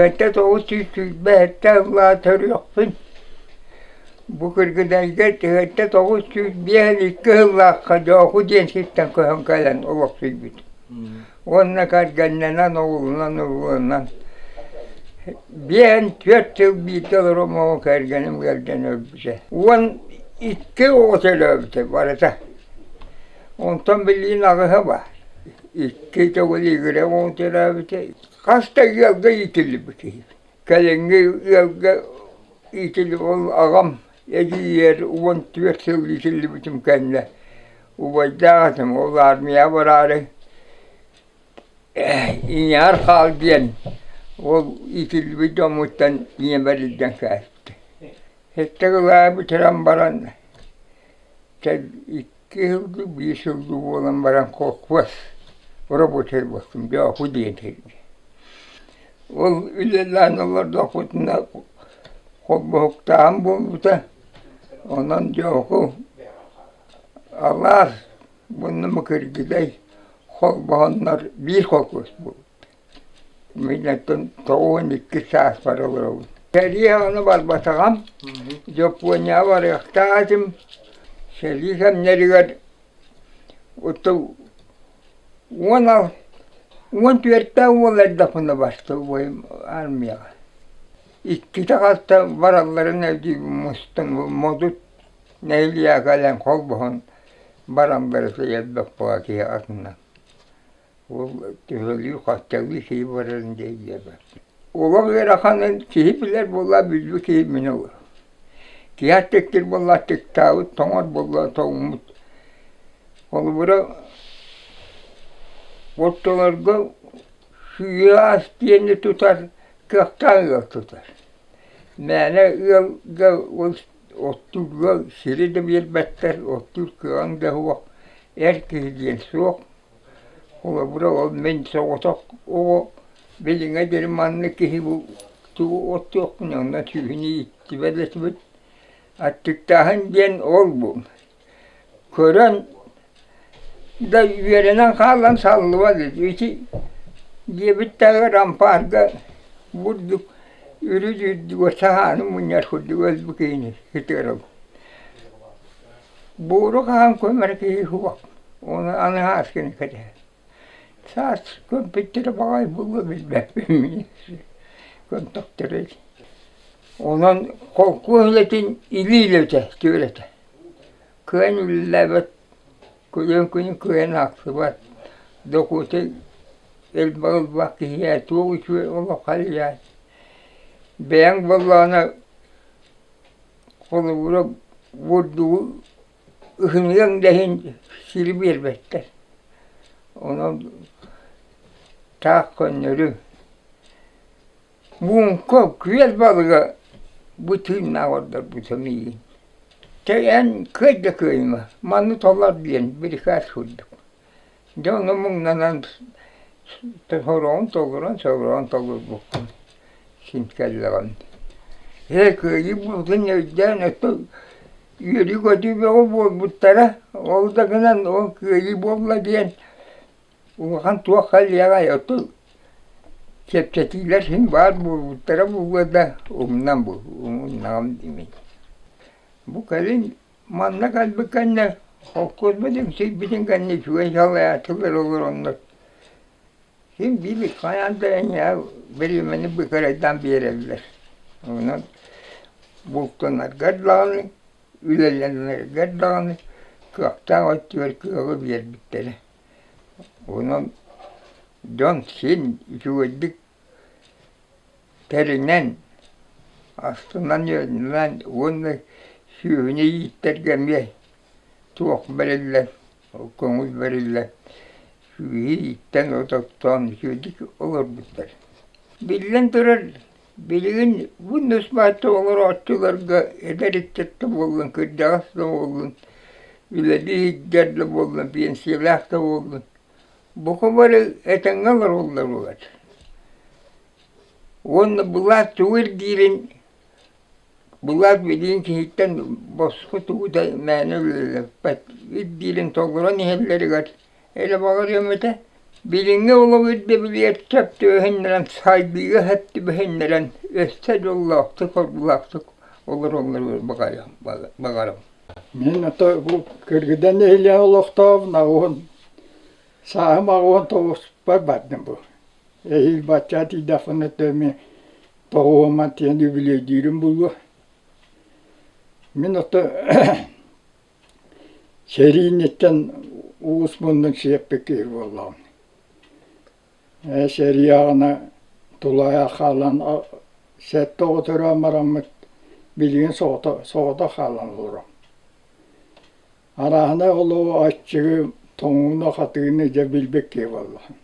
1927 сыллаах төрүөхпүн. Бу Кыргыдайга 1952 сыллаахха Дьооху диэн сиртэн көһөн кэлэн олохсуйбут. Уонна кэргэннэнэн, оҕолонон, урууланан 54 сыл бииргэ олорон кэргэним кэргэн өлбүтэ. 12 оҕо төрөөбүтэ барыта. Онтон билигин аҕыһа баар. Икки төгүл игирэ оҕо төрөөбүтэ. Хас да ыалга иитиллибит киһи. Кэлиҥҥи ыалга иитиллибит ол аҕам эдьиийэр 14 сыл иитиллибитим кэннэ убайдаах этим. Ол армияҕа бараары ийэҕэр хаал диэн ол иитиллибит дьоммуттан ийэбэр илдьэн кээспитэ. Сэттэ кылааһы бүтэрэн баран Икки сыл дуу, биир сыл дуу буолан баран колхуос рабочай буолтум, Дьооху диэн сиргэ. Ол үлэлээн олордохпутуна холбоһуктааһын буолбута. Онон Дьооху алаас уонна Мыкыргыдай холбоһоннор биир холкуос буолбут. Мин оттон 92 сааспар олоробун. Сэрии саҕана барбатаҕым, Дьоппуонньаҕа барыахтаах этим. Сэрии кэмнэригэр оттон 14 уол эрдэхпинэ барта убайым армияҕа. Иккитэ хаста баралларын өйдүүбүн мустан Модут нэһилиэгэ кэлэн холбоһон баран барыта элбэх буола киһи атынан. Ол төһөлүү хаччалыы киһи барарын диэйдиэбэр. Олох ыараханын киһи билэр буолла билбит киһи мин олор. Киһи аттыктыр буолла аттыктаабыт, тоҥор буолла тоҥмут. Холобура ортолорго сыаас диэни тутар кыахтаах ыал тутар. Мээнэ ыалга ол оттуур ыал сири да биэрбэттэр, оттуур кыаҕыҥ да суох, эр киһи диэн суох. Холобура, ол мин соҕотох оҕо билиҥҥэ диэри маннык киһи бу тугу оттуохпун онно сүөһүнү ииттибэт этибит. Аттыктааһын диэн ол бу. Көрөн да үөрэнэн хаалан саллыбат ити диэбиттээҕэр ампаарга бурдук үрүт үрдүгэр саһааны мунньар курдук өлбүт киһини сытыарабын. Буору хаһан көмөр киһи суох, ону аны ааскыны кэтэһэр. Саас көмпүттэрэ баҕайы буолуо билбэппин мин көмтөхтөрө Онон холкуос үлэтин илии үлэтэ түөрэтэ. Кыайан үлэлээбэт, күнүн күнүн кыайан аахсыбат, дохуота элбэх ылбат киһи туох үчүгэй олох халыйаай. Бэйэҥ буоллаҕына Холобура, бурдугу ыһыныаҥ да иһин сири биэрбэттэр. Онон таах көннөрү муҥха, күөл балыга бу тыыннаах ордорбута миигин. Чэ эн кыай да кыайыма, маны толор диэн бирикээс курдук. Дьэ ону муҥнанан сороҕун толорон, сороҕун толорбуккун син кэллэҕим. Ээ кыайыы буолбутун өйдөөн өттө үөрүү-көтүү бөҕө буолбуттара. Ол да гынан ол кыайыы буолла диэн улахан туох кэлиэҕэй оттон чэпчэтиилэр син баар буолбуттара буолуо да умнан умнаҕым диибин. Бу кэлин Манна кэлбит кэннэ холкуоспут үҥсүйбүтүн кэннэ үчүгэй салайааччылар олороннор син биир хайаан да эйиэхэ бириэмэни быкырайдаан биэрэллэр. Онон бултанаргар даҕаны, үлэлэнэргэр даҕаны кыахтаах өттүгэр кыаҕы биэрбиттэрэ. Онон дьон син үчүгэйдик Тэринэн, астынан-үөлүнэн уонна сүөһүнү ииттэргэ эмиэ туох бэриллэр, көҥүл бэриллэр, сүөһү ииттэн ототтоон үчүгэйдик олорбуттар. Биллэн турар, билигин бу нус-бааччы олорооччуларга эдэр ыччат да буоллун, кырдьаҕас да буоллун, үлэлии сылдьар да буоллун, биэнсийэлээх да буоллун, Бука бары этэҥҥэ олороллор буолар. Уонна былаас тугу ирдиирин былаас билигин киһиттэн босхо тугу да мээнэ үлэлэппэт. Ирдиирин толорон иһэллэригэр эрэ баҕарыам этэ. Билиҥҥи олох ирдэбилигэр сөп түбэһиннэрэн, сайдыыга сөп түбэһиннэрэн өссө дьоллоохтук, соргулаахтык олороллоругар баҕарабын. Мин ото бу Кыргыдан нэһилиэгэ олохтообун аҕыһын сааһым аҕыһын тоҕуспар бардым бу. Эһиил бачча тиийдэхпинэ эмиэ тоҕуһуммар тиийэн үбүлүөйдүүрүм буолуо. Мин ото Сэрии инниттэн уус муннун сиэппит киһи буоллаҕым. Ээ сэрии аҕына тулаайах хаалан сэттэ оҕо төрөөн бараммыт билигин соҕотох хаалан олоробун. Арааһынай олоҕу аччыгы, тоҥууну-хатыыны дьэ билбит киһи буоллаҕым.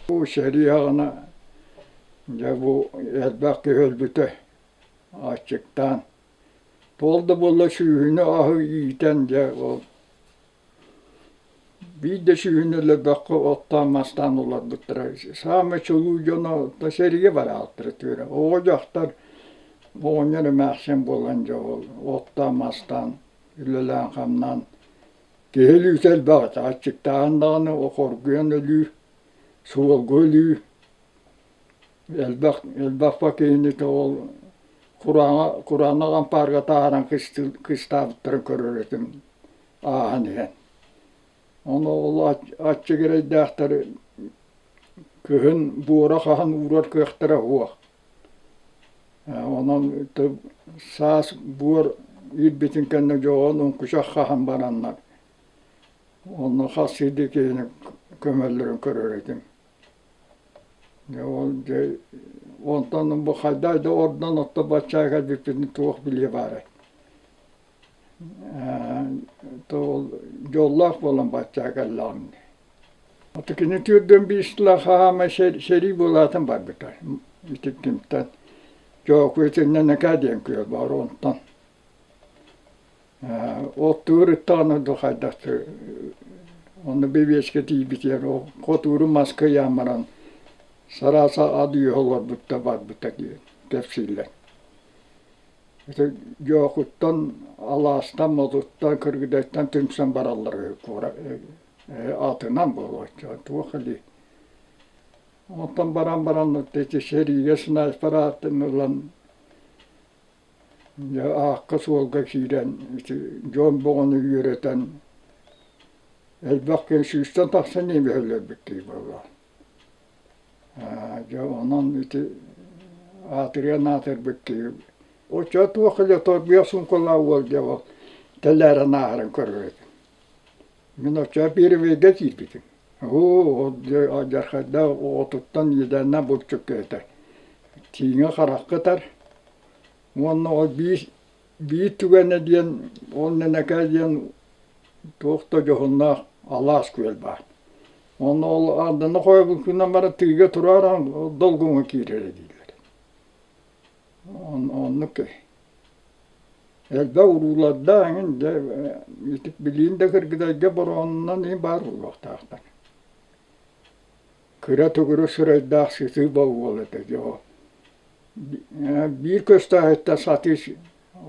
Бу сэрии аҕына дьэ бу элбэх киһи өлбүтэ аччыктаан. Туол да буолла сүүһүнү аһы иитэн дьэ ол биир да сүүһүнү өлөрбөххө оттоон-мастаан олорбуттара. Саамай чулуу дьоно сэриигэ бараахтара түөрэ. Оҕо-дьахтар оҕонньор эмээхсин буолан дьэ ол оттоон-мастаан үлэлээн-хамнаан киһи өлүүтэ элбэх этэ. Аччыктааһын даҕаны хоргуйан өлүү, суолга өлүү Элбэх элбэх киһини ол кураанах кураанах ампаарга таһааран кыстаабыттарын көрөр этим ааһан иһэн. Ону ол аччык эрэйдээхтэр кыһын буора хаһан уурар кыахтара суох. Онон саас буор иирбитин кэннэ дьоҕон оҥкучах хаһан бараннар онно хас сирдии киһини көмөллөрүн көрөр этим. Дьэ ол дьэ онтон бу хайдах да ордон отто бачча кэлбиппитин туох билиэ баарай. То ол дьоллоох буолан бачча кэллэҕим дии. Ото кини түүрдүн биир сыла хаама сэрии буолаатын барбыта. Ити кимтэн Дьоокуй итиннэ диэн күөл баар онтон. Оттуур ыттаҕына да хайдах онно бэбиэскэ тиийбитигэр хотууру маска ыйаан баран сарааса ад үөһэ олорбута барбыта диэн кэпсииллэр. Ити Дьоокуттан, алаастан, Модуттан, Кыргыдайтан түмсэн бараллар үһү куора атынан буолуо туох илии. Онтон баран баран ити сэриигэ снайпер аатын ылан Дьэ аакка-суолга киирэн ити дьон бөҕөнү үөрэтэн элбэх киһи сүүстэн тахса ньиэмэһи өлөрбүт киһи буолла. Дьэ онон ити аатырыан аатырбыт киһи оччо туох илэ торбуйа суумкалаах уол дьэ ол тэлээрэн ааһарын көрөр этим. Мин оччо первыйга киирбитим. Оо, алдьархайдаах оҕотуттан иэдээннээх булчут киһитэ. Тииҥэ харахха ытар уонна ол биир биир түгэнэ диэн ол Нэнэкээ диэн туох да дьоһуннаах алаас күөл баар. Онно ол ардыны хойобуккунан баран тыыга турааран долгуҥҥа киирэрэ дииллэр. Оннук киһи. Элбэх уруулардаах эҥин дьэ ити билиин да Кыргыдайга бороонунан иһин баар буолуохтаахтар. Кыра төгүрүк сырайдаах сытыы болуол этэ дьэ ол. Биир көстөөһүттэн сатыы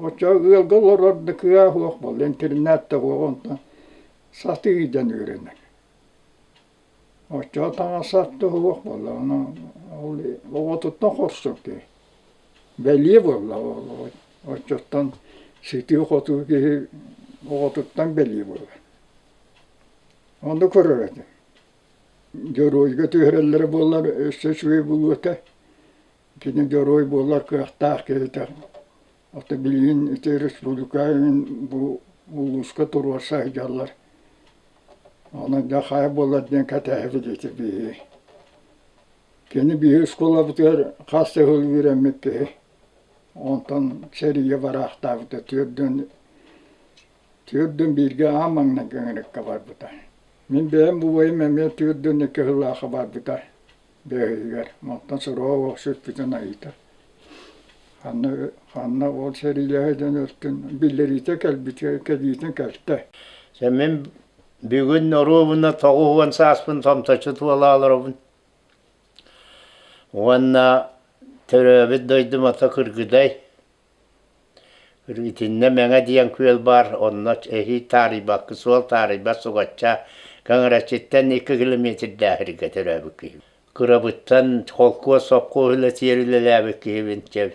оччо ыалга олорор да кыа суох буолла, интернет да суох онтон сатыы илдьэн үөрэнэр. Оччоҕо таҥас-сап да суох буолла, ону ол оҕотуттан хорсун киһи. Бэлиэ буолла ол оччоттон сытыы-хотуу киһи оҕотуттан бэлиэ буолар. Ону көрөр этим. Дьоруойга түһэрэллэрэ буоллар өссө үчүгэй буолуо этэ. Кини дьоруой буолар кыахтаах киһитэ. Ото билигин ити республика бу улууска туруорса сылдьаллар. Онон дьэ хайа буолар диэн кэтэһэбит ити биһиги. Кини биһиги оскуолабытыгар хас да сыл үөрэммит киһи. Онтон сэриигэ бараахтаабыта түөрдүн бииргэ аан маҥнайгы ыҥырыкка барбыта. Мин бэйэм убайым эмиэ түөрдүн икки сыллаахха барбыта. Бэһиһигэр онтон суруга сүппүтүн айыта. Ханна ханна ол сэриилэһэ дьон өртүн биллэриитэ кэлбитэ кэлиитин кэлтэ. Дьэ мин бүгүн оруобуна 90 сааспын томточчу туола олоробун. Уонна төрөөбүт дойдум ата Кыргыдай. Итиннэ Мэҥэ диэн күөл баар, онно эһиил таарыйбакка, суол таарыйбат сугачча Кэҥэрэччиттэн 2 километрдээх сиргэ төрөөбүт киһи. Кырабыттан холкуос, сопхуос үлэтигэр үлэлээбит киһибин чэ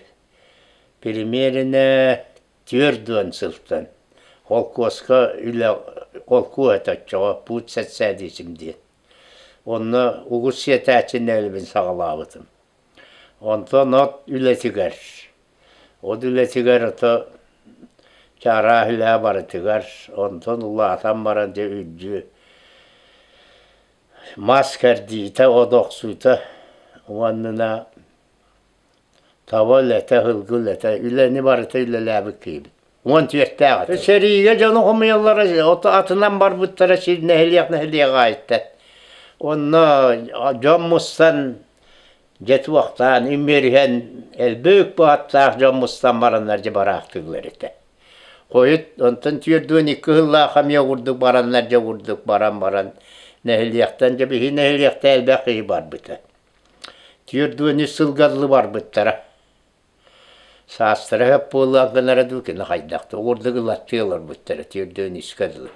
примерно 40 сылтан холкуоска үлэ холкуос этэ оччоҕо путь социализм диэн. Онно угус сиэтээччиннэрбин саҕалаабытым. Онтон от үлэтигэр, от үлэтигэр ото чаараах үлэ барытыгар, онтон улаатан баран дьэ үрдү мас кэрдиитэ, от охсуута уонна таба үлэтэ, сылгы үлэтэ, үлэни барыта үлэлээбит киһибит. 14-тээх этэ. Сэриигэ дьону хомуйаллара, ото атынан барбыттара сир нэһилиэк нэһилиэк аайыттан. Онно дьон мустан дьэ туохтаан үмүөрүһэн элбэх бааттаах дьон мустан бараннар дьэ бараахтыыллар этэ. Хойут онтон 42 сыллаах эмиэ курдук бараннар дьэ курдук баран баран нэһилиэктэн дьэ биһи нэһилиэктэ элбэх киһи барбыта. 43 сылга дылы барбыттара. Саастара сөп буоллаах гынара дуу, кини хайдах да курдук ылаттыы олорбуттара 43-кэ дылы.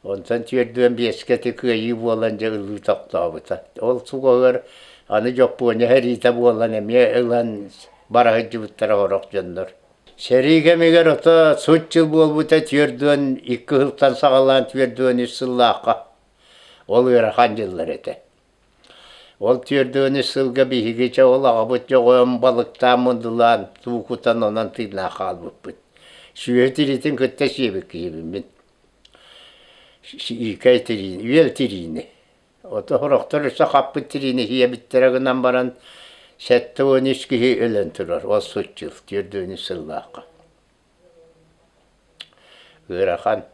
Онтон 45-кэ ити кыайыы буолан дьэ ылыы тохтообута. Ол суоһугар аны Дьоппуонньа сэриитэ буолан эмиэ ылан бара сылдьыбыттара сорох дьоннор. Сэрии кэмигэр ото сут дьыл буолбута 42 сылтан саҕалаан 43 сыллаахха. Ол ыарахан дьыллар этэ. Ол 43 сылга биһиги чэ ол аҕабыт дьоҕойон балыктаан мундулаан туукутан онон тыыннаах хаалбыппыт. Сүөһү тириитин кытта сиэбит киһибин мин. Иикэй тириини, үөл тириини. Ото сорохтор өссө хаппыт тириини сиэбиттэрэ гынан баран 73 киһи өлөн турар ол сут дьыл 43 сыллаахха. Ыарахан.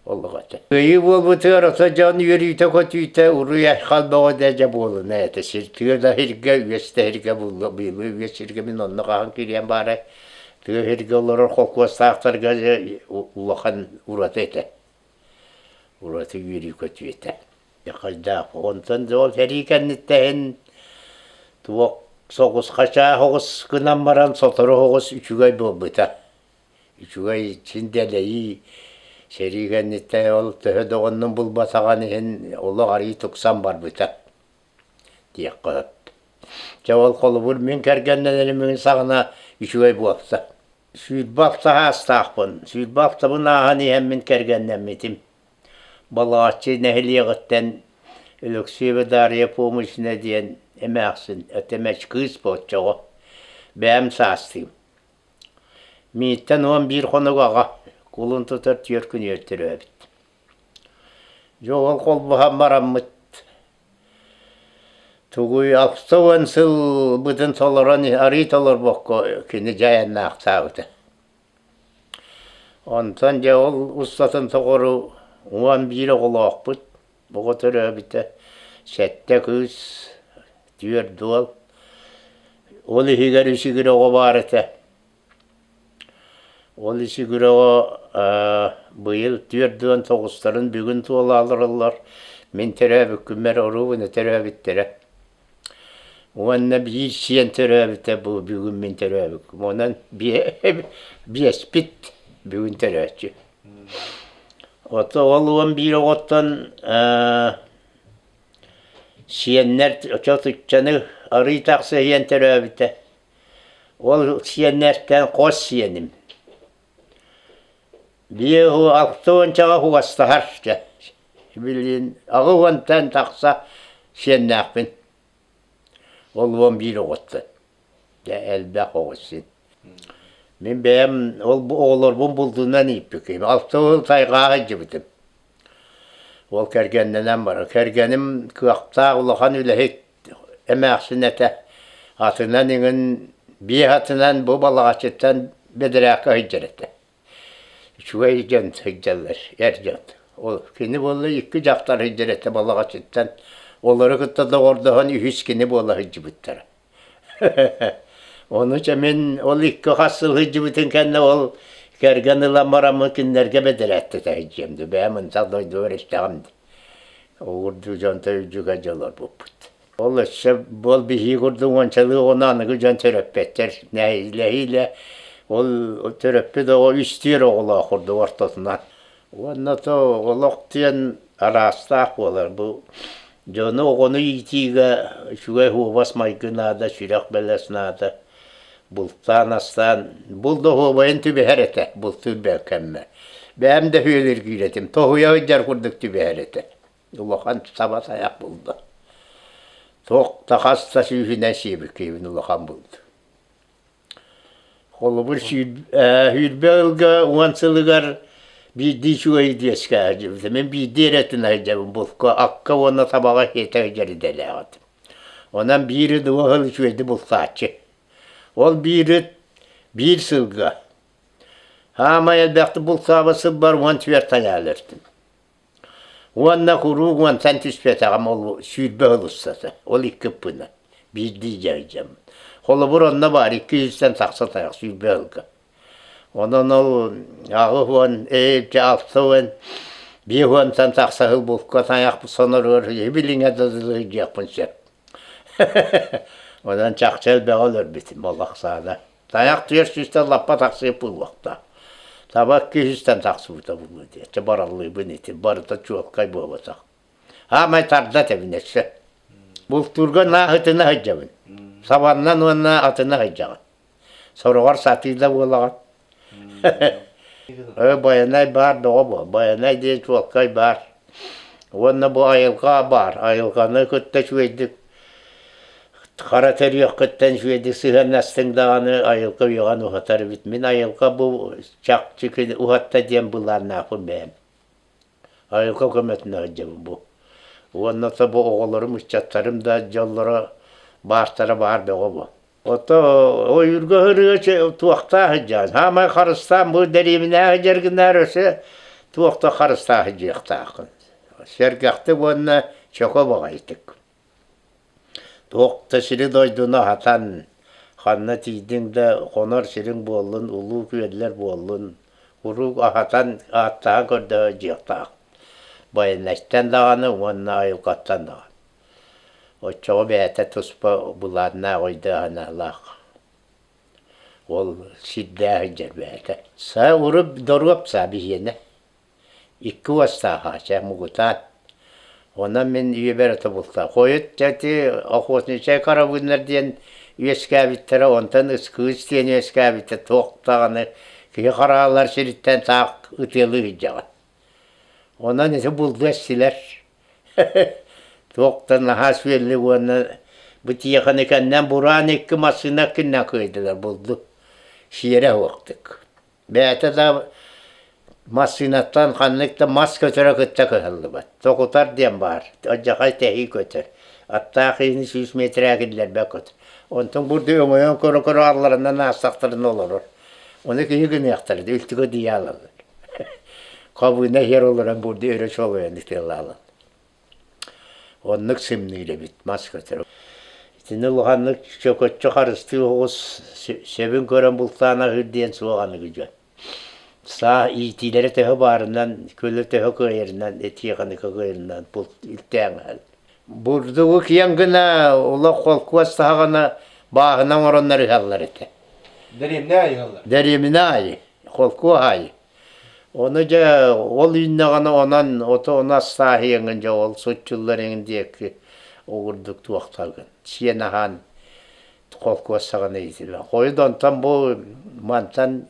Олох этэ. Кыайыы буолбутугар ото дьон үөрүүтэ-көтүүтэ уруй-айхал бөҕө да дьэ буолуна этэ. Сир тыа да сиргэ, үөс да сиргэ булла быйылгы үөс сиргэ мин онно хаһан киириэм баарай. Тыа сиргэ олорор холкуостаахтарга дьэ улахан ураты этэ. Ураты үөрүү-көтүү этэ. Хайдаах онтон ол сэрии кэнниттэн туох соҕус хачаа соҕус гынан баран сотору соҕус үчүгэй буолбута. Үчүгэй син дэлэйии, сэрии кэнниттэн ол төһө да оҕоннун булбатаҕын иһин олох арыый тупсан барбыта диэххэ сөп. Чэ ол холобур мин кэргэннэнэрим мин саҕана үчүгэй буолса. 26 саастаахпын, 26-бын ааһан иһэн мин кэргэннэммитим. Балаҕаччы нэһилиэҕиттэн Өлөксүөбэ Дарья Фомична диэн эмээхсин, этэмэч кыыс буоччоҕо, бэйэм саастыым. Мииттэн 11 хонук аҕа, кулун тутар түөрт күнүгэр төрөөбүт. Дьэ ол холбоһон бараммыт тугуй 60 сылбытын толорон арыый толорбокко кини дьайаннаахтаабыта. Онтон дьэ ол устатын тоҕору 11 оҕолоохпут, оҕо төрөөбүтэ, сэттэ кыыс, түөрт уол. Ол иһигэр үс игирэ оҕо баар этэ. Ол үс игирэ оҕо быйыл 49-арын бүгүн туола олороллор. Мин төрөөбүккүммэр оруобуна төрөөбүттэрэ. Уонна биир сиэн төрөөбүтэ бу бүгүн мин төрөөбүккүм. Онон биэспит бүгүн төрөөччү. Ото ол 11 оҕоттон Сиэннэр чотуччаны арыый тахса иһэн төрөөбүтэ. Ол сиэннэртэн хос сиэним. Биэ алта уончаҕа угастаһар дьэ. Билигин 80-тан тахса сиэннээхпин. Ол 11 оҕоттон. Дьэ элбэх оҕо син. Мин бэйэм ол оҕолорбун булдунан ииппиким. Алта сыл тайҕаҕа илдьибитим. Ол кэргэннэнэн баран, кэргэним кыахтаах улахан үлэһит эмээхсин этэ. Атынан иҥин биэ атынан бу Балаҕаччыттан бэдэрээккэ сылдьар этэ. Үчүгэй дьон сылдьаллар, эр дьон. Ол кини буолла икки дьахтар сылдьар этэ Балаҕаччыттан. Олору кытта доҕордоһон үһүс кини буола сылдьыбыттара. Ону чэ мин ол икки хас сыл сылдьыбытын кэннэ ол кэргэн ылан бараммын кинилэргэ бэдэрээттэтэ сылдьыам дуу, бэйэм ынтах дойдубар истэҕим дии. Уурдуу дьонто үрдүгэ дьэ олорбуппут. Ол өссө буол биһии курдук уончалыы оҕону аныгы дьон төрөппөттөр. Нэһиилэ-нэһиилэ. Ол төрөппүт оҕо үстүөр оҕолоох курдук ортотунан. Уонна то олох диэн араастаах буолар. Бу дьону оҕону иитиигэ үчүгэй уобас майгы наада, сүрэх бэлэс наада. Бултаан астаан булт оһуобайын түбэһэр этэ бултуур бэккэммэ. Бэйэм да үөлүргүүр этим, тоһуйа сылдьар курдук түбэһэр этэ. Улахан саба тайах булда. Туох да хас да сүүһүнэн сиэбиккиибин улахан булду. Холобур, сүүрбэ ылга уон сылыгар биирдии үчүгэй үөскээбитим. Мин биирдии эрэ өттүн сылдьабын булка, акка уонна табаҕа сиэтэ сылдьар идэлээх этим. Онон биир ыт уон сыл үчүгэйдик бултааччы. Ол биир ыт биир сылга саамай элбэхтик бултаабыт сылбар 14 айаал өртүм. Уонна куруук уонтан түспэтэҕим ол 20 сыл устата. Ол икки ыппына. Биирдии дьайдьам. Холобур, онно баар 200-тэн тахса тайах 20 сылга. Онон ол 80, 60, 50-тан тахса сыл булка тайах соноругар билиҥҥэ да дылы сылдьыахпын сөп. Онон чахчы элбэҕи өлөрбүтүм ол ахсаана. Тайах 400-тэн лаппа тахсыа буолуохтаах. Таба 200-тэн тахсыбыта буолуо диэ. Чэ бараллыыбын ити барыта чуолкай буолбатах. Аамай тарда этэбин өссө. Бултуурга нааһытына сылдьабын. Сабаннан уонна атына сылдьаҕын. Сороҕор сатыы да буолаҕын. Э, Байанай баар доҕо буол. Байанай диэн чуолкай баар. Уонна бу айылҕа баар. Айылҕаны кытта үчүгэйдик хара төрүөххүттэн үчүгэйдик сыһыаннастыҥ даҕаны айылҕа үйэҕин уһатар эбит. Мин айылҕа бу чахчы уһатта диэн былааннаахпын бэйэм. Айылҕа көмөтүнэн сылдьабын бу. Уонна то бу оҕолорум, ыччаттарым да дьоллоро баартара баар бөҕө бу. Ото ойуурга ырыа туохтаах сылдьаҕын? Саамай харыстаан бу дэриэбинэҕэ сылдьаргынаар өссө туох да харыстаах сылдьыахтааххын. Сэргэхтик уонна чөкө баҕайытык. Туох да сири-дойдуну аһатан, ханна тиийдиҥ да хонор сириҥ буоллун, улуу күөллэр буоллун, куруук аһатан, ааттаһан көрдөһө сылдьыахтаах. Байанайтан даҕаны уонна айылҕаттан даҕаны. Оччоҕо бэйэтэ туспа былааннаах өйдөөх-санаалаах ол сирдээх сылдьар бэйэтэ. Саа урут доруоп саа биһиэнэ. Икки уостаах аача мугутаан. Онон мин үйэбэр ото бултаах. Хойут дьэ ити охотничай карабиннар диэн үөскээбиттэрэ, онтон ыскыыс диэн үөскээбитэ туох даҕаны киһи хараалар сириттэн таах ытыалыы сылдьаҕын. Онон ити булду эстилэр. Туох да наһаа сүөллү уонна бу тиэхиникэннэн бураан икки массыына киннэн кыайдылар булду. Сиэрэ суохтук. Бэйэтэ да массыынаттан ханнык да мас көтөрө кытта кыһаллыбат. Токутар диэн баар. Алдьархай тэһии көтөр. Аттаах киһини 100 метрэ киллэрбэт көтөр. Онтон бурду өҥөйөн көрө-көрө алларынан аастахтарына олорор. Ону киһи гыныахтара, үлтүгэ дьиэ Хабыына иһэр олорон бурду өрө чолойон ытыалаалан. Оннук сымныыр эбит мас көтөр. Итини улаханнык чөкөччү харыстыы оҕус сөбүн көрөн бултаан аһыыр диэн суох аныгы дьон. Саа иитиилэрэ төһө баарынан, көлө төһө кыайарынан, этиэхэникэ кыайарынан булт илтээн аһар. Бурдугу киэҥ гына олох холкуос саҕана бааһына оҥороннор ыһаллар этэ. Дэриэбинэ аайы ыһаллар. Дэриэбинэ аайы, холкуос аайы. Ону дьэ ол үүннэҕинэ онон ото ону астааһыйаҥын дьэ ол суччуллар эҥин диэки оҕурдук туохтагын сиэн аһаан холкуос саҕана иитиллэр. Хойут онтон бу мантан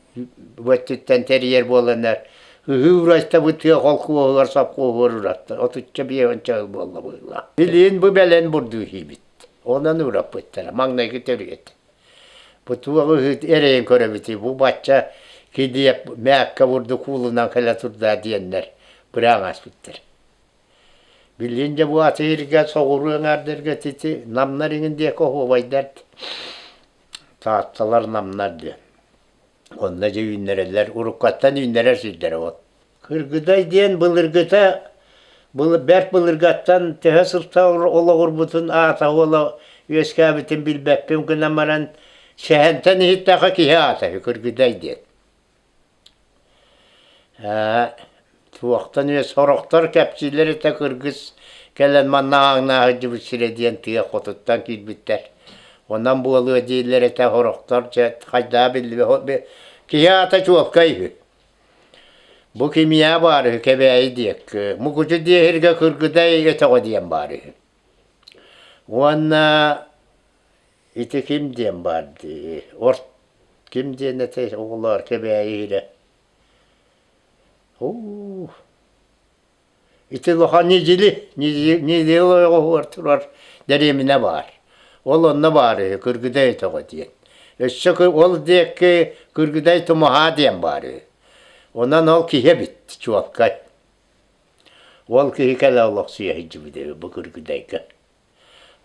өттүттэн тэрийэр буоланнар ыһыы урайта бу тыа холкуоһугар сопхуоһугар уратта отучча биэһүнчэ сыл буолла быһыылаах. Билигин бу бэлэн бурдуу иһиибит. Онон ураппыттара маҥнайгы төрүөт. Бу туох ыһыы эрэйин көрөбүтүй бу бачча килиэп мээккэ бурдук уулунан кэлэ турда диэннэр быраан ааспыттар. Билигин дьэ бу атыырга соҕуруу эҥээрдэргэ ити намнар иҥин диэки оһуобайдар Таатталар намнар диэн. Онно дьэ үүннэрэллэр, уруккаттан үүннэрэр сирдэрэ ол. Кыргыдай диэн былыргыта бэрт былыргаттан төһө сылта олоҕурбутун аата уола үөскээбитин билбэппин гынан баран сэһэнтэн иһиттэххэ киһи аата үһү Кыргыдай диэн. Туохтан үө сорохтор кэпсииллэр этэ кыргыс кэлэн манна ааҥнаа сылдьыбыт сирэ диэн тыа хотуттан киирбиттэр. Онон буолуо дииллэр этэ сорохтор дьэ хайдаа биллибэт киһи аата чуолкай үһү. Бу кимиэхэ баар үһү Кэбээйи диэки. Мукучу диэһиргэ Кыргыдай өтөҕө диэн баар үһү. Уонна ити ким диэн баар дии Орт ким диэн этэ оҕолоор Кэбээйи иһирэ. Уу Ити улахан ньидьили, ньидьили ойоҕоһугар турар дэриэбинэ баар. Ол онно баар үһү, Кыргыдай өтөҕө диэн. Өссө ол диэки Кыргыдай Тумаһаа диэн баар үһү. Онон ол киһи эбит, чуолкай. Ол киһи кэлэ олохсуйа сылдьыбыт эбит бу Кыргыдайга.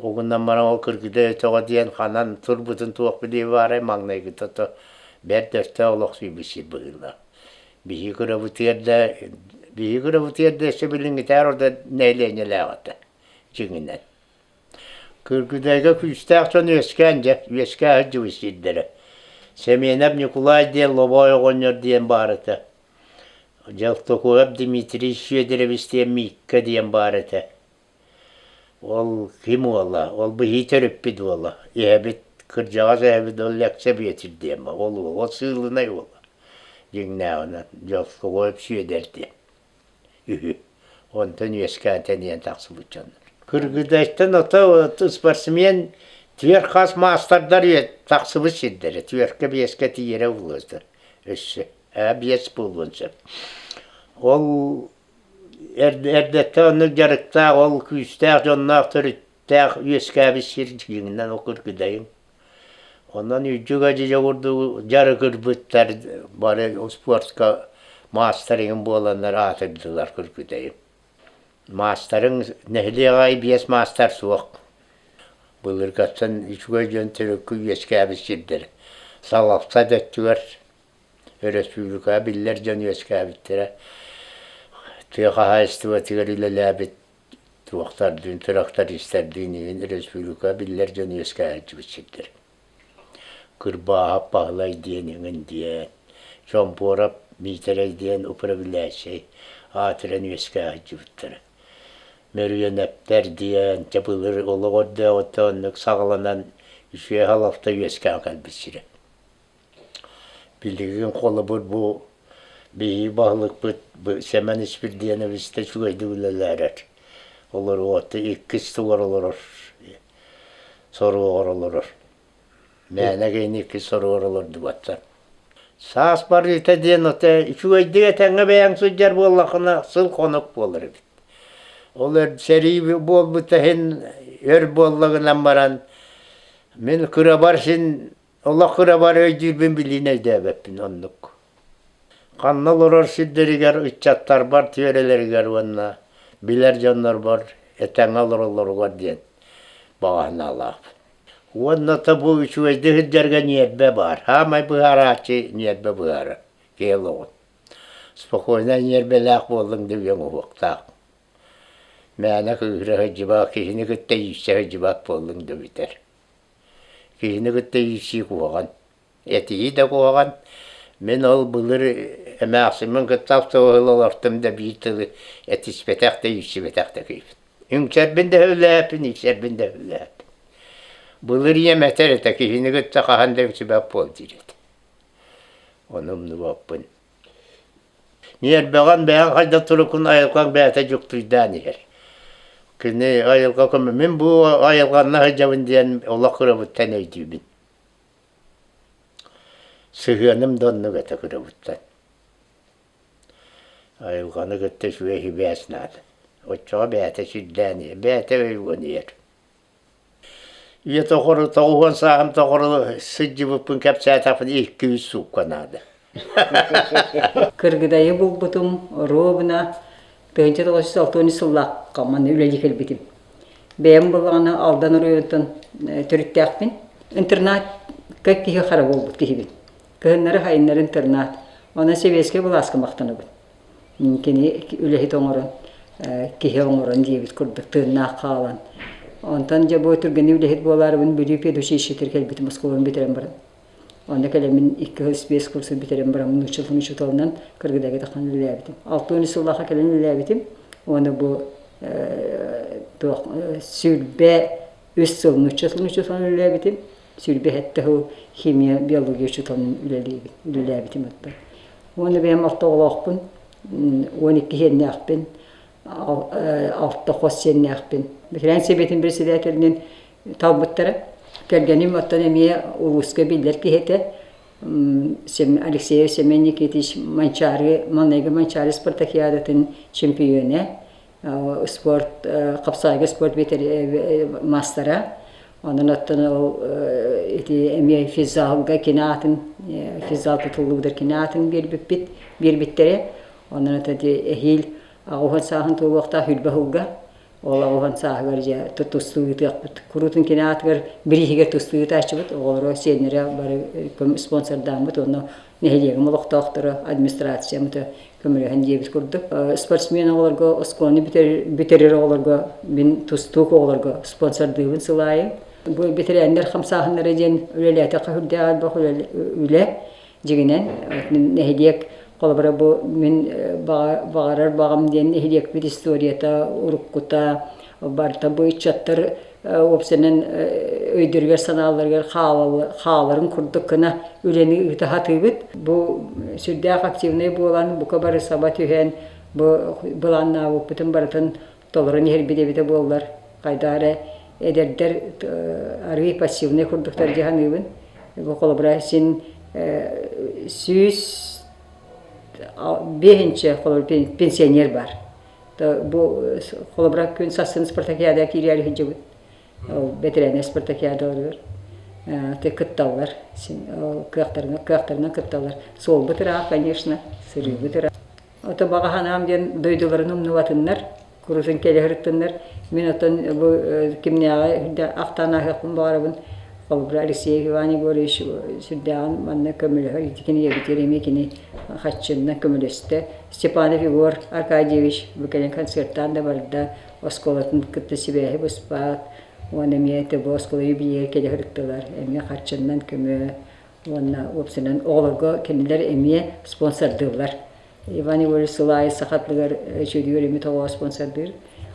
Ол гынан баран ол Кыргыдай өтөҕө диэн ханан турбутун туох билиэ баарай, маҥнайгыта то бэрт өртөөх олохсуйбут сир быһыылаах. Биһиги кырабытыгар да биһиги кырабытыгар да өссө билиҥҥитээҕэр ордо нэһилиэнньэлээх этэ дьиҥинэн. Кыргыдайга күүстээх дьон үөскээн дьэ, үөскээ сылдьыбыт сирдэрэ. Сэмиэнэп Ньукулай диэн Лобоой оҕонньор диэн баар этэ. Дьолтокуоп Дмитрий Сүөдэрэбис диэн Мииккэ диэн баар этэ. Ол ким уола? Ол быһыы төрүппүт уола. Эһэбит, кырдьаҕас эһэбит ол Лэксэ Бүөтүр диэн ол уол, ол сыылынай уола. Дьиҥнээҕинэн Дьолкоҕоев Сүөдэр диэн үһү. Онтон үөскээн тэнийэн тахсыбыт дьоннор. Кыргыдайтан ото спортсмен түөрт хас маастардар тахсыбыт сирдэрэ. Түөркэ биэскэ тиийэрэ буолуо өссө. Ээ биэс буолуон сөп. Ол Эрдэттэн оннук дьарыктаах, ол күүстээх дьонноох төрүттээх үөскээбит сир дьиҥинэн ол Кыргыдайым. Онон үрдүк-адьыйа курдук дьарыгырбыттар бары спортка маастарыҥ буоланнар аатырдылар Кыргыдайым. Маастарыҥ нэһилиэк аайы биэс маастар суох. Былыргаттан үчүгэй дьон төрүккү үөскээбит сирдэрэ. Салалта да өттүгэр Өрөспүүбүлүкэҕэ биллэр дьон үөскээбиттэрэ. Тыа хаһаайыстыбатыгар үлэлээбит туохтардыын, трактористардыын иһин өрөспүүбүлүкэҕэ биллэр дьон үөскээччибит сирдэр. Кырбааһап Баһылай диэн иҥин диэн, Чомпуорап Миитэрэй диэн управляющай аатыран үөскээ сылдьыбыттара. Мөрүөнэптэр диэн, дьэ былыр олох өрдөөҕүттэн оннук саҕаланан үчүгэй халалта үөскээн кэлбит сирэ. Билигин холобур бу биһиги баһылыкпыт Сэмэн Испирдиэнэбис да үчүгэйдик үлэлээрэр. Олоруота иккис тугар олорор, соруоҕар олорор. Мээнэ киһини иккис соругар олордубаттар. Саас барыыта диэн ото үчүгэйдик этэҥҥэ бэйэҥ сылдьар буоллаххына сыл-хонук буолар эбит. Ол өр сэрии буолбута иһин өр буолла гынан баран мин кырабар син Олох кырабар өйдүүрбүн билиин өйдөөбөппүн оннук. Ханна олорор сирдэригэр ыччаттарбар түөрэлэригэр уонна билэр дьоннорбор этэҥҥэ олороллоругар диэн баҕа санаалаахпын. Уонна то бу үчүгэйдик сылдьарга ньиэрбэ баар. Саамай быһаарааччы ньиэрбэ быһаарар киһи олоҕун. Спокойнай ньиэрбэлээх буоллуҥ да үйэҥ уһуохтаах. Мээнэ кыыһыра сылдьыбат, киһини кытта иирсэ сылдьыбат буоллуҥ да бүтэр. Киһини кытта иирсии куһаҕан, этиһии да куһаҕан. Мин ол былыр эмээхсиммин кытта автобуһу олортум да биир тылы этиспэтэх да иирсибэтэх да киһибин. Үҥсэрбин да сөбүлээппин, иирсэрбин да сөбүлээппин. Былыр ийэм этэр этэ, киһини кытта хаһан да үҥсүбэт буол диир этэ. Ону умнубаппын. Ньиэрбэҕин бэйэҥ хайдах туруккун айылҕаҥ бэйэтэ дьуктуйдаан иһэр. Кини айылҕа көмө мин бу айылҕанна сылдьабын диэн олох кырабыттан өйдүүбүн. Сыһыаным да оннук этэ кырабыттан. Айылҕаны кытта үчүгэй сибээс наада. Оччоҕо бэйэтэ сирдээн иһэр, бэйэтэ өйүгүн иһэр. Үйэ тоҕору 90 сааһым тоҕору сылдьыбыппын кэпсээтэхпинэ 200 суукка наада. Кыргыдайы булбутум оруобуна 1960 сыллаахха манна үлэлии кэлбитим. Бэйэм буоллаҕына Алдан оройуонтан төрүттээхпин. Интернатка киһи хара буолбут киһибин. Кыһыннары сайыннары интернат. Онон сэбиэскэй былааска махтанабын. Кини үлэһит оҥорон, киһи оҥорон диэбит курдук тыыннаах хаалан. Онтон дьэ бу түргэнник үлэһит буолаарыбын Бүлүү педучилищетыгар кэлбитим оскуоланы бүтэрэн баран. Онно кэлэммин икки сыл биэс курсу бүтэрэн баран нуучча учууталынан Кыргыдайга тахсан үлэлээбитим. 60 сыллаахха кэлэн үлэлээбитим. Уонна бу туох 23 сыл нуучча тылын учууталынан үлэлээбитим. Сүүрбэ сыл химия, биология учууталынан үлэлиибин, үлэлээбитим оттон. Уонна бэйэм алта оҕолоохпун, 12 сиэннээхпин, алта хос сиэннээхпин. Ветеран сэбиэтин председателинэн талбыттара. Кэргэним оттон эмиэ улууска биллэр киһи этэ. Алексеев Семен Никитич Манчаары, маҥнайгы Манчаары спартакиадатын чемпионэ, спорт хапсаайга спорт маастара. Онон оттон ол ити эмиэ физзалга кини аатын физзал тутуллубутар кини аатын биэрбиппит биэрбиттэрэ. Онон ити эһиил аҕыс сааһын туолуохтаах үрбэ сылга Ол оҕуһун сааһыгар дьэ тустуу ыытыахпыт. Куруутун кини аатыгар бирииһигэр тустуу ыытааччыбыт. Оҕолоро, сиэннэрэ бары спонсордааммыт уонна нэһилиэгим олохтоохторо, администрациям көмөлөһөн диэбит курдук. Спортсмен оҕолорго, оскуоланы бүтэрэр оҕолорго мин тустуук оҕолорго спонсордыыбын сыл аайы. Бу бэтэрээннэр хамсааһыннара диэн үлэлээтэххэ сүрдээх элбэх үлэ. Дьиҥинэн, нэһилиэк холобура бу мин баҕарар баҕам диэн нэһилиэкпит историята, уруккута барыта бу ыччаттар уопсайынан өйдөрүгэр-санааларыгар хааларын курдук гына үлэни ыыта сатыыбыт. Бу сүрдээх активнай буолан, бука бары саба түһэн, бу былааннаабыппытын барытын толорон иһэрбит эбитэ буоллар, хайдах эрэ эдэрдэр арыый пассивнай курдуктар дии саныыбын. Бу холобура син 105 холобура пенсионер бар. Бу холобура күн сарсын спартакиада киирээри сылдьыбыт. Ол бэтэрээннэр спартакиадаларыгар кытталлар. Син кыахтарынан кыахтарынан кытталлар. Суолбут ыраах, конечно, сырыыбыт ыраах. Ото баҕа санаам диэн дойдуларын умнубатыннар, курутун кэлэ сырыттыннар. Мин оттон бу кимнээҕи ахтан ааһыахпын баҕарабын. Холобура, Алексеев Иван Егорович сүрдээҕин манна көмөлөһөр, ити кинигэбитигэр эмиэ кини хаччынна көмөлөстө. Степанов Егор Аркадьевич бу кэлин концертаан да барда, оскуолатын кытта сибээһи быспат, уонна эмиэ ТБ оскуола юбилейа кэлэ сырыттылар, эмиэ харчыннан көмө Уонна уопсайынан оҕолорго кинилэр эмиэ спонсордыыллар. Иван Егорович сыл аайы саха тылыгар үчүгэй эмиэ тоҕо спонсордыыр.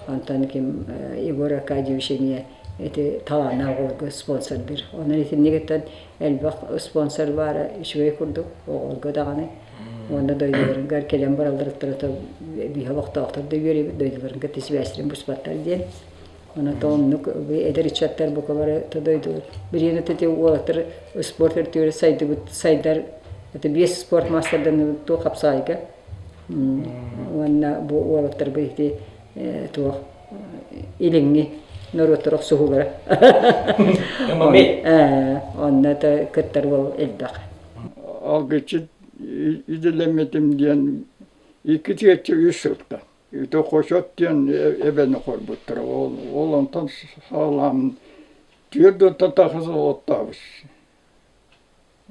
Онтон ким Егор Аркадьевич эмиэ ити талааннаах оҕолорго спонсордыыр. Онон итиннигиттэн элбэх спонсор баара үчүгэй курдук оҕолорго даҕаны. Уонна дойдуларыгар кэлэн баралларыттан биһи олохтоохтор да үөрэбит, дойдуларын кытта сибээстэрин быспаттар диэн. Онон оннук эдэр ыччаттар бука бары дойду билигин ити уолаттар спорт өртүгэр сайдыбыт сайдар это биэс спорт маастарданыбыт туох хапсаайга уонна бу уолаттарбыт ити туох илиҥҥи норуоттар охсуһуулара онно кыттар уол элбэх Алгыччыт идэлэммитим диэн икки тиэччи үс сылтан Ити Хочот диэн эбэни хорбуттара. Ол, ол онтон саҕалаан түөрт уонтан тахса сыл оттообут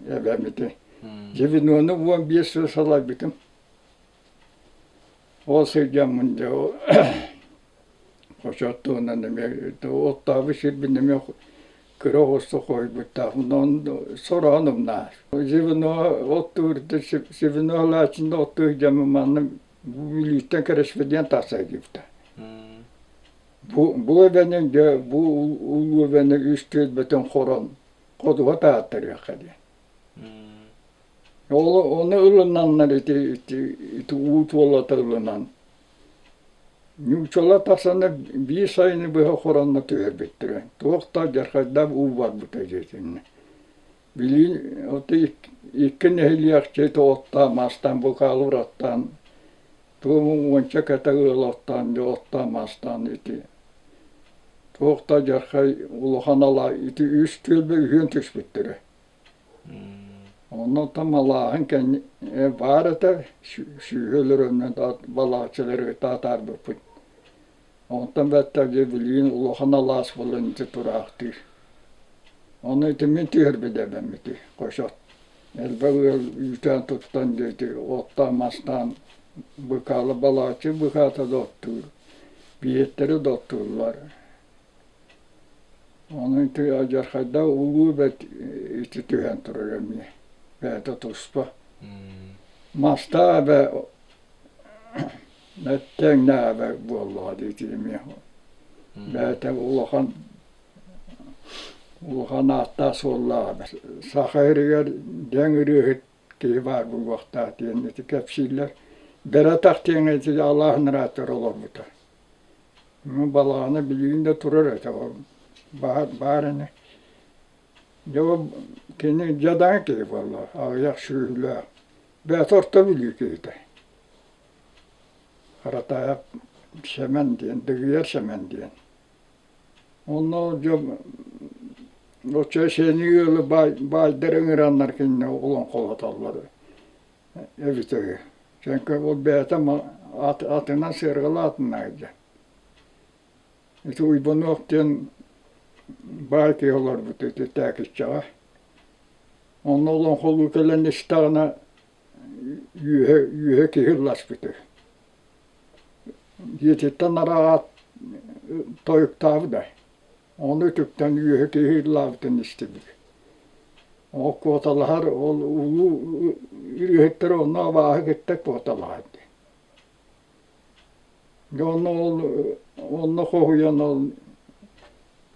эбэм ити. Звенону 15 сыл салайбытым. Ол сылдьаммын дьэ Хочот туһунан эмиэ оттообут сирбин эмиэ кыра оҕусто хойбуттаахпын. Онно сороҕун умнаар. Звено оттуур, звено алааччында оттуур дьаммын манна Бүлүүттэн корреспондент тахса киирбитэ. Бу, бу эбэни дьэ бу улуу эбэни үс түөлбэтин хорон ходуһа тааттарыахха диэн. Ол ону ылынаннар ити, ити, ити уу туолата ылынан ньуучала тахсаннар биир сайыны быһа хоронно түһэрбиттэрэ. Туох да дьархайдаах уу барбыта диэтиннэ. Билигин ото икки нэһилиэкчэ оттоон мастаан букаалыр оттоон туом уонча кэтэх ыал оттоон дьэ оттоон мастаан ити туох да дьархай улахан алаа ити үс түөлбэ үһүөн түспүттэрэ. Онно оттон малааһын кэнни баар этэ сүүһэ өлөрөннөн балааччылары таатаарбыппыт. Онтон бэттэх дьэ билигин улахан алаас буолан ити тураахтыыр. Ону ити мин түһэрбит эбэм ити хошот. Элбэх ыал үүтээн туттан дьэ ити оттоон-мастаан быкаала балааччы быкаата да оттуур, биһиэттэри да оттууллар. Ону ити алдьархайдаах улуу бэрт ити түһэн турар эмиэ. Бэйэтэ туспа. Мастаах эбэ Тэҥнээбэт буоллаҕа дии ити эмиэ. Бэйэтэ улахан. Улахан ааттаах-суоллаах эбит. Саха сиригэр дэҥ ырыаһыт киһи баар буолуохтаах диэн ити кэпсииллэр. Бэрэтэх диэҥҥэ ити алааһын ыраатыгар олорбута. Балаҕана билигин да турар этэ ол баар, баар ини. Дьэ ол кини дьадаҥы киһи буолла, аҕыйах сүөһүлээх. Бэйэтэ Орто Бүлүү киһитэ. Харатаайап Сэмэн диэн, Дыгыйар Сэмэн диэн. Онно дьон оччо сэниэ ыалы баайдар ыҥыраннар кинини олоҥхолотоллор эбитэ үһү. Чэҥкэ ол бэйэтэ атынан сыарҕалаатынаа дьэ. Ити Уйбанов диэн баай киһи олорбут ити Тээкиччэҕэ. Онно олоҥхолуу кэлэн истэҕинэ үөһэ үөһэ киһи ылласпыт үһү. Дьиэтиттэн араҕаат тойуктаабыт ээ. Ону үтүктэн үөһэ киһи ыллаабытын истибит. Ол куоталаһар ол улуу ырыаһыттар онно абааһы кытта куоталаһар дии. Дьэ онно ол онно хоһуйан ол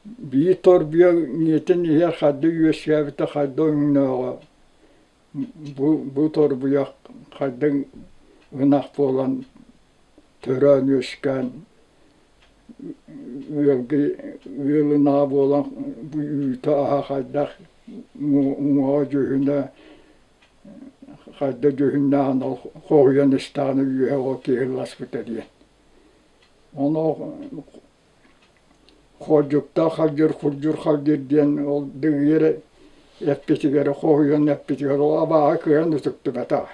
биир торбуйа ийэтин иһэр хайда үөскээбитэ хайда өҥнөөҕө Бу, бу торбуйах хайдах ынах буолан төрөөн-үөскээн ыалга ыал ынаҕа буолан бу үүтэ-аһа хайдах уҥуоҕа дьүһүнэ хайдах дьүһүннээҕин ол хоһуйан истэҕинэ үөһэ ол киһи ылласпыта диэн. Ону Хоодьуктаах халдьыр, хурдьур халдьыр диэн ол дыгыйар эппитигэр, хоһуйан эппитигэр ол абааһы кыайан үтүктүбэтэх.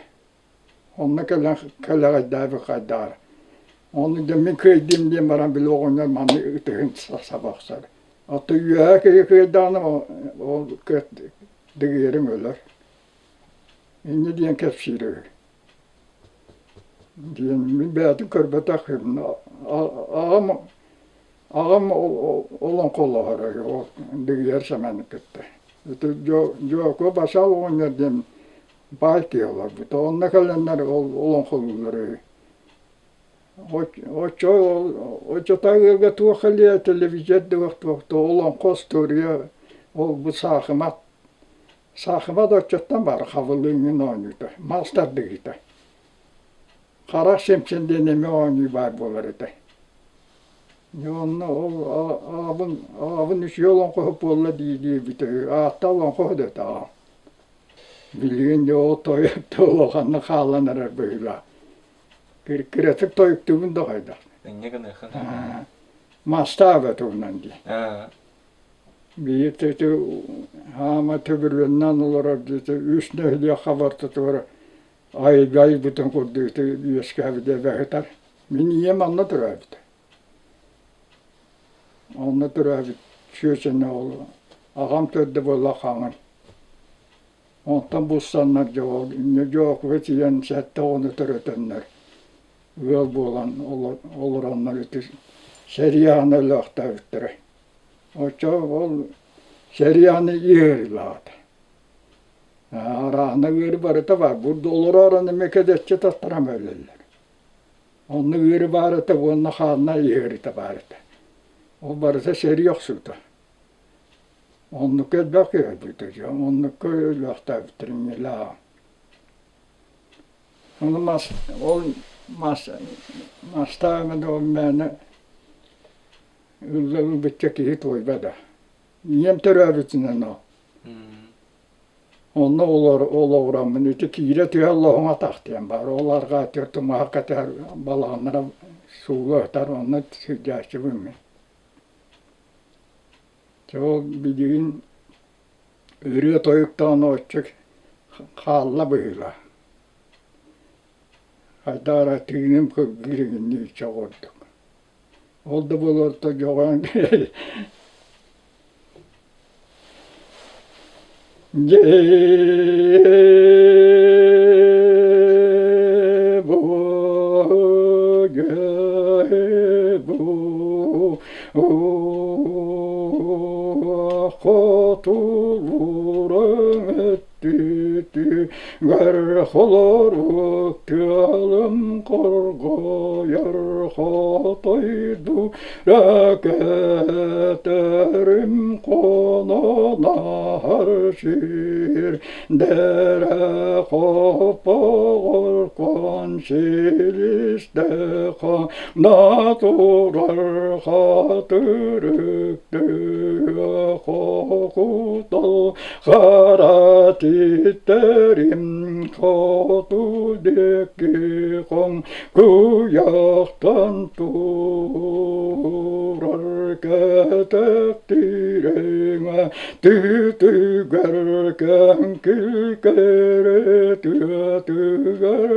Онно кэлэн кэлэҕэйдээбит хайдаҕар. Ону дьэ мин кыайдым диэн баран били оҕонньор манна ытыһын саба охсор. Оттон үөһэ киһи кыайдаҕына ол дыгыйарыҥ өлөр. Инньэ диэн кэпсиир үһү. Диэн мин бэйэтин көрбөтөх аҕам аҕам олоҥхолоһоро ол Дыгыйар Сэмэни кытта. Ити Дьоокуо Басал оҕонньор диэн баай киһи олорбута. Онно кэлэннэр ол олоҥхолууллар үһү. Оччо оччотооҕу ыалга туох элиэ телевизор да туох да олоҥхо остуоруйа ол бу саахымат Саахыма да оччоттон баар хабылыыҥҥын оонньуута, мас тардыһыыта. Харах симсэн диэн эмиэ оонньуу баар буолар этэ. Дьэ онно ол аҕабын аҕабын үчүгэй олоҥхоһут буолла дии диэбитэ үһү. Аатта олоҥхоһут этэ аҕам. Билигин дьэ ол тойук да улаханнык хаалан эрэр быһыылаах. Кыратык тойуктуубун да хайдах. Инньэ гыныаххын. Мастаабат туһунан дии. Биир ити хаама төбүрүөннээн олорор диэти үс нэһилиэк хабартатыгар айга айбытын курдук ити үөскээбит эбэ сытар. Мин ийэм онно төрөөбүтэ. Онно төрөөбүт чүөчэнэ ол аҕам төрдө буолла хаҥын. Онтон булсаннар дьэ ол Дьоокуга тиийэн сэттэ оҕону төрөтөннөр ыал буолан олороннор ити сэрии аана өлөөхтөөбүттэрэ. Оччо ол сэрии ааны ыарыылаата. Арааһына ыары барыта баар. Бурду олороорон эмиэ кэдэччи таттаран өлөллөр. Онно ыары баар этэ уонна хаанна ыарыта баар этэ. Ол барыта сэрии охсуута. Оннукка элбэх киһи өлбүтэ. Оннукка өлүөхтээбиттэрин ньилаа. Ону мас, ол мас, мастаан да ол мээнэ Ылла ылбычча киһи туойба да. Ийэм төрөөбүтүнэн ол. Онно олоҕураммын ити киирэ түһэ лоһуҥа тахтыам баар. Ол арҕаа тумаһа кэтэр балаҕаннара суула ытар, онно сылдьааччыбын мин. Дьэ ол билигин ырыа тойуктаан оччо хаалла быһыылаах. Хайдах эрэ тыыным кылгыыр иҥиннии чоҕурдук. Ол да буолуорта дьоҕоон Дьээ-бу, дьээ-бу, хотулуурун өттүтү. Гэр холорук тыалым хоргойор хотойду Ракеттерим хононар сир Дере хопоҕор консилисте на турар хатырыктыга хокутал хара титтерим хоту диэки хоҥ куйахтан турар кэтэх тирэҥэ Түтүгэр кэҥкил кэрэ тыатыгар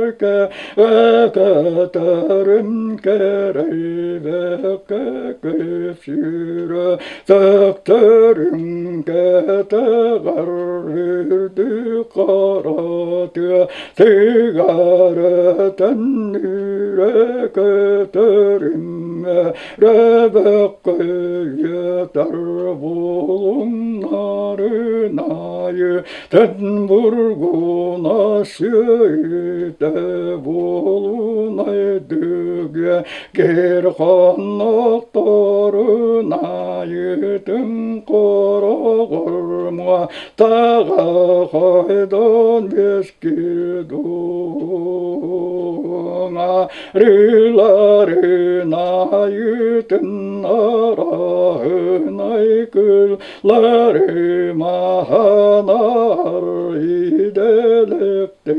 кэтэрин кэрэйбэккэ кэпсиирэ тэктэрин кэтэҕэр үрдүк хара тыа тыгарытын үрэ көтөрүммэ Рэбэккэйэтэр булуннарынайы тэн бургуна сүөйтэ булунайдыгэ кэр хоннохторунайытын короҕорма таға хайдан бескидуңа Рыларына айытын араһынай кыллары маһанар иделекти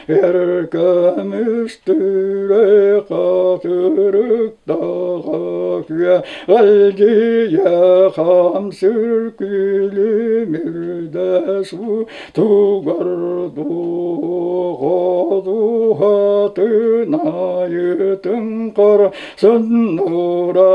Эркөмүстүрэ хатырыктаға күө Әлдие хамсыр күлүмүрдэ су Тугар дууһатын айытын хорсуннура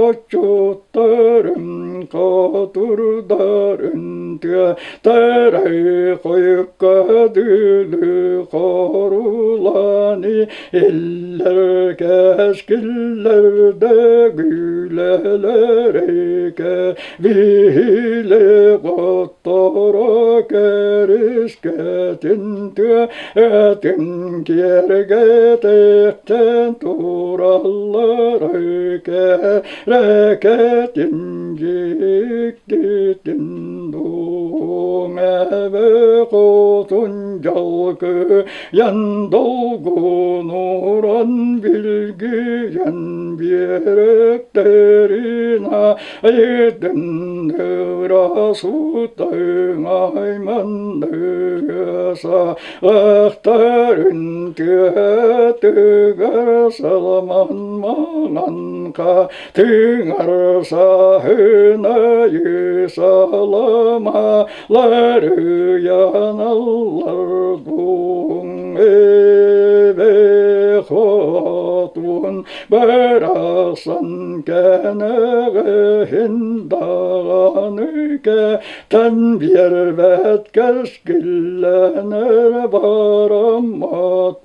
отчуттарын хотурдарын тыа тарай хойукка дылы хорулани иллэр кэскиллэрдэ гүлэлэрикэ Биһилэ хотторо кэрискэтин тыатын киэргэтиэхтэн тураллар кэрэкэтин дьиктитин дуҥэбэ хотун дьалкыйан долгунуран билгийэн биэрэктэрин Айдындыра сутаҥ аймандыса ахтарын тыатыгар саламан маҥанка тыҥар саһынайы салама ларыйаналлар дуҥ эбэ хотун Барахсан кэнэҕэһин даҕаны кэтэн биэрбэт кэскиллэнэр бараммат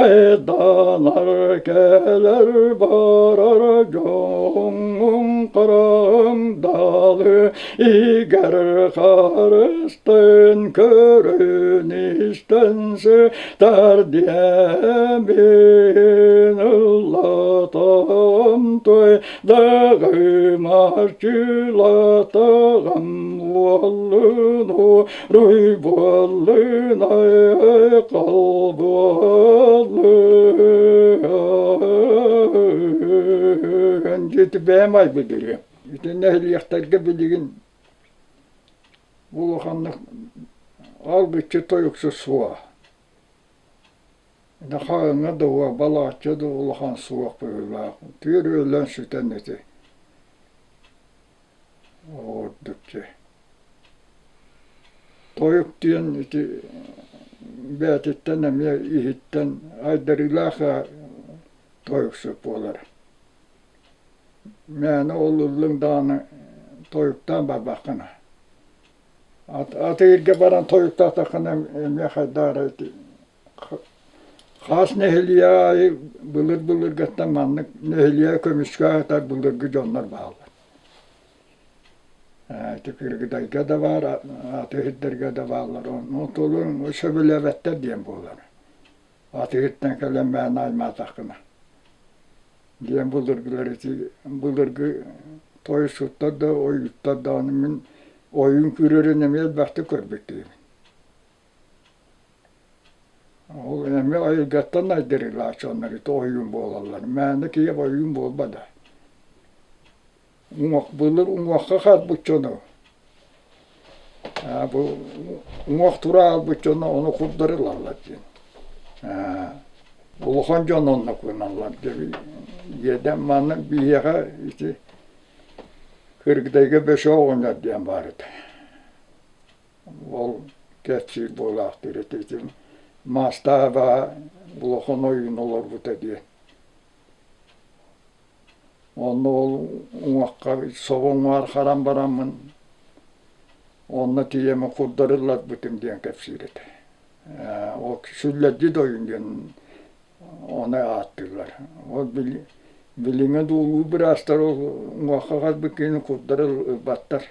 айданар кэлэр барар дьоҥҥун хараҥ далы игэр харыстын көрөн истэн сытар диэмин ыллатам той даҕы марчылатаҕам буоллун уруй буоллун айхал буоллун Дьити бэйэм айбыт ырыам. Ити нэһилиэктэргэ билигин улаханнык алгыччы тойуксу суох. Хаһыҥҥа да уо, балааччы да улахан суох быһыылаах. Түөр өлөн сүтэн ити. Ордук дьэ. Тойук диэн ити бэйэтиттэн эмиэ иһиттэн айдарыылаах тойуксут буолар. Мээнэ ол ыллыҥ даҕаны тойуктаан барбаккына. Атыырга баран тойуктаатаххына эмиэ хайдах эрэ ити хас нэһилиэк аайы былыр-былыргаттан маннык нэһилиэги көмүскэ аатар былыргы дьоннор бааллар. Ити Кыргыдайга да баар, атыыһыттарга да бааллар. Ону толору сөбүлээбэттэр диэн буолар. Атыыһыттан кэлэн мээнэ аймаатаххына. Диэн былыргылар ити былыргы тойусуттар да, ойууттар даҕаны мин ойуун күүрэрин эмиэ элбэхтик көрбүт киһибин. Ол эмиэ айылгаттан айдарыылаах дьоннор ити ойуун буолаллар. Мээнэ киһи ойуун буолбат ээ. Уҥуох былыр уҥуохха хаалбыт дьону бу уҥуох тура хаалбыт дьону ону курдары ылаллар диэн. Улахан дьон онно гыналлар диэн манна биһиэхэ ити Кыргыдайга Бөшө оҕонньор диэн баар этэ. Ол кэпсиир буолаахтыыр этэ ити Маастаах эбэҕэ улахан ойуун олорбута диэн. Онно ол уҥуохха собо уҥуоҕар харан бараммын онно тиийэммин курдары ылларбытым диэн кэпсиир этэ. Ол сүллэрдии да ойуун диэн ону ааттыыллар. Ол билиҥҥи дуулуу быраастар ол уҥуохха харбыт киһини курдары ылбаттар.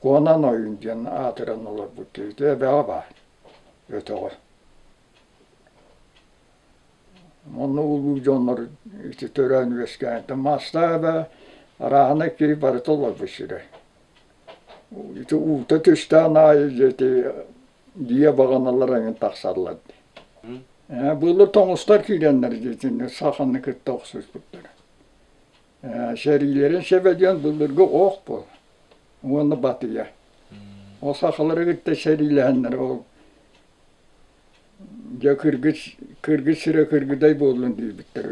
Куонан ойуун диэн аатыран олорбут киһи эбэҕэ баар өтөҕө. Онно улуу дьоннор ити төрөөн үөскээн Мастаах эбэ арааһынай киһи барыта олорбут сирэ. Ити уута түстээн аайы ити дьиэ баҕаналар эҥин тахсаллар дии. Былыр тоҥустар киирэннэр итиннэ саханы кытта охсуспуттара. Сэриилэрин сэбэ диэн былыргы ох буол уонна батыйа. Ол сахалары кытта сэриилэһэннэр ол Дьэ кыргыс кыргыс сирэ кыргыдай буоллун диэбиттэр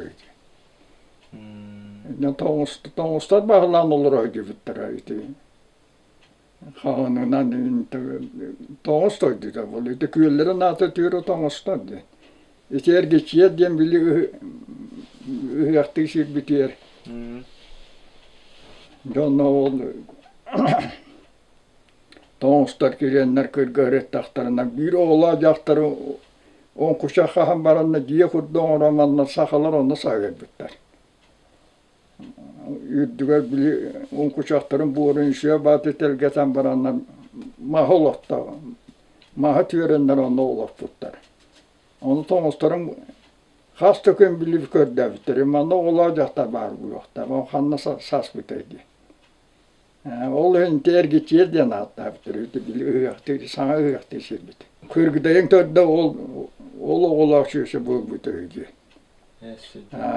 үһү. Тоҥус тоҥустар баһылаан олоро диэбиттэрэ ити. Хаһанынан тоҥус дойдута буолла. Ити күөллэрин аата түөрэ тоҥустар диэн. Ити эргичийэр диэн били ыһыахтыы сирбитигэр дьонно ол Тоҥустар кириэннэр кыргыһырыттахтарына биир оҕолоох дьахтары оҥкучах хаһан баранна дьиэ курдук оҥорон манна сахалар онно сааһырбыттар. Үрдүгэр били оҥкучахтарын буорун үсүө бааты тэлгэтэн бараннар маһы олохто маһы түөрэннэр онно олорпуттар. Ону тоҥустарын хас да күн били көрдөөбүттэр. Манна оҕолоох дьахтар баар буолуохтаах. Ол ханна саспытай дии. Ол иһин эргичиэр диэн ааттаабыттар ити били ыһыахтыы саҥа ыһыахтыы сирбит. Кыргыдайын төрдө ол ол оҕолоох сүөсэ буолбута үһү дии.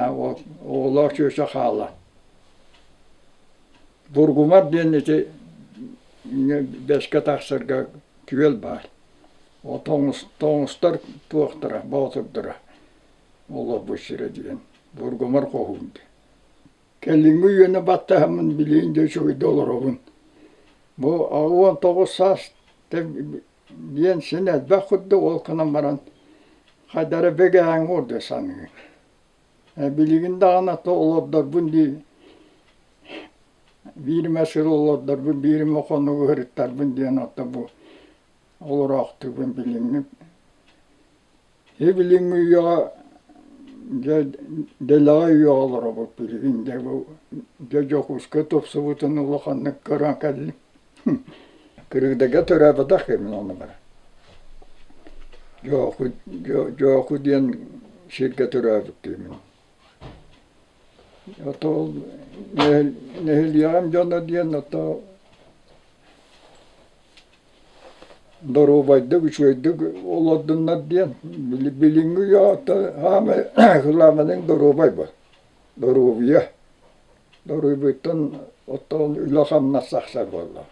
Ол оҕолоох сүөсэ хаала. Бургумар диэн ити бэскэ тахсарга күөл баар. Ол тоҥус тоҥустар туохтара боотурдара олорбут сирэ диэн Бургумар хоһуун диэн. Кэлиҥҥи үйэни баттаһаммын билигин да үчүгэйдик олоробун. Бу 89 саас диэн син элбэх курдук ол гынан баран хайдах эрэ бэгэһээҥҥи ордук саныыбын. Билигин даҕаны то олордорбун дии биир эмэ сыл олордорбун, биир эмэ хонугу ыһырыттарбын диэн оттон бу олороохтуубун билиҥҥи Билиҥҥи үйэҕэ дьэ дэлэҕэ үйэҕэ олоробут билигин дьэ бу дьэ Дьокуускай тупсубутун улаханнык көрөн кэллим. Кыргыдайга төрөөбөтөх киһи онно баран. Дьооху Дьооху диэн сиргэ төрөөбүт киһи Ото ол нэһилиэгим дьоно диэн ото доруобайдык, үчүгэйдик олордуннар диэн билиҥҥи үйэҕэ саамай кылаабынайыҥ доруобай буол, доруобуйа. Доруобуйаттан оттон үлэ-хамнас тахсар буоллаҕа.